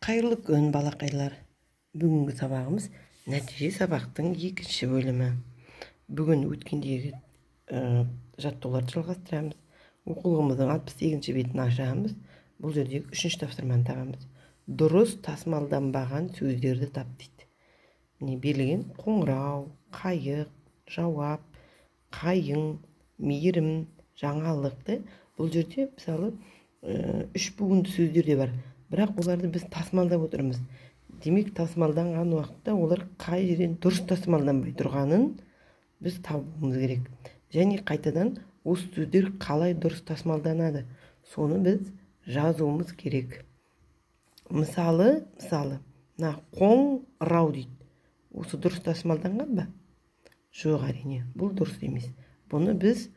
Қайырлы күн, балақайлар. Бүгінгі сабағымыз нәтиже сабақтың екінші бөлімі. Бүгін өткендегі жаттығуларды жалғастырамыз. Оқулығымыздың 68-ші бетін ашамыз. Бұл жердегі үшінші тапсырманы табамыз. Дұрыс тасымалданбаған сөздерді тап дейді. Міне берілген қоңырау, қайық, жауап, қайың, мейірім, жаңалықты. Бұл жерде мысалы үш буынды сөздер де бар. Бірақ оларды біз тасымалдап отырмыз. Демек, тасымалданған уақытта олар қай жерден дұрыс тасымалданбай тұрғанын біз табуымыз керек. Және қайтадан осы сөздер қалай дұрыс тасымалданады, соны біз жазуымыз керек. Мысалы, мына қоңырау дейді. Осы дұрыс тасымалданған ба? Жоқ, әрине, бұл дұрыс емес. Бұны біз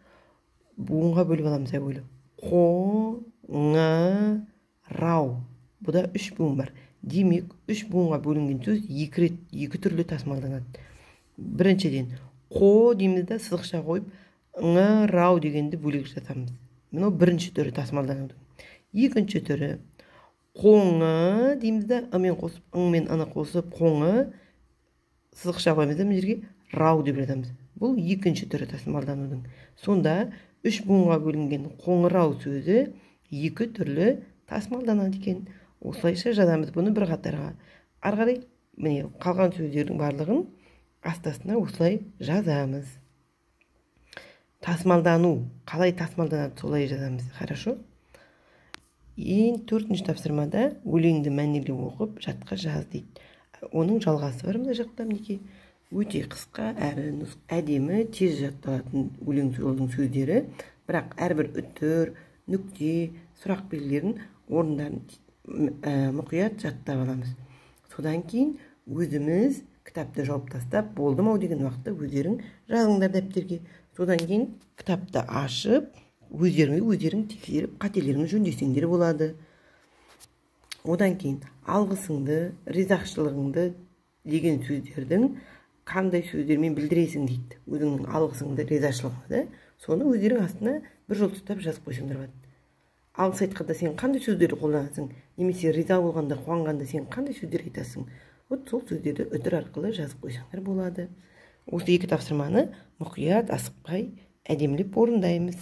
буынға бөліп аламыз әуелі. Қоңырау. Бұда үш буын бар. Демек, үш буынға бөлінген сөз екі рет, екі түрлі тасымалданады. Біріншіден, қо дейміз да сызықша қойып, ңырау дегенді бөлек жазамыз. Мынау бірінші түрі тасымалданудың. Екінші түрі қоңы дейміз да, ы-мен қосып, ң-мен ы-ны қосып, қоңы сызықша қоямыз да, мына жерге рау деп жазамыз. Бұл екінші түрі тасымалданудың. Сонда үш буынға бөлінген қоңырау сөзі екі түрлі тасымалданады екен. Осылайша жазамыз бұны бір қатарға. Ары қарай міне қалған сөздердің барлығын астасына осылай жазамыз. Тасымалдану қалай тасымалданады, солай жазамыз. Хорошо? Ең төртінші тапсырмада өлеңді мәнерлеп оқып жатқа жаз дейді. Оның жалғасы бар мына жақта мінекей. Өте қысқа әрі әдемі, тез жатталатын өлең жолдың сөздері, бірақ әрбір үтір, нүкте, сұрақ белгілерін орындарын мұқият жаттап аламыз. Содан кейін өзіміз кітапты жауып тастап, болдым ау деген уақытта өздерің жазыңдар дәптерге. Содан кейін кітапты ашып, өздерің тексеріп, қателеріңді жөндесеңдер болады. Одан кейін алғысыңды, ризашылығыңды деген сөздердің қандай сөздермен білдіресің дейді. Өзіңнің алғысыңды, ризашылығыңды, соны өздерің астына бір жол тұтап жазып қойсаңдар болады. Алғыс айтқанда сен қандай сөздерді қолданасың, немесе риза болғанда, қуанғанда сен қандай сөздер айтасың, вот сол сөздерді үтір арқылы жазып қойсаңдар болады. Осы екі тапсырманы мұқият, асықпай, әдемілеп орындаймыз.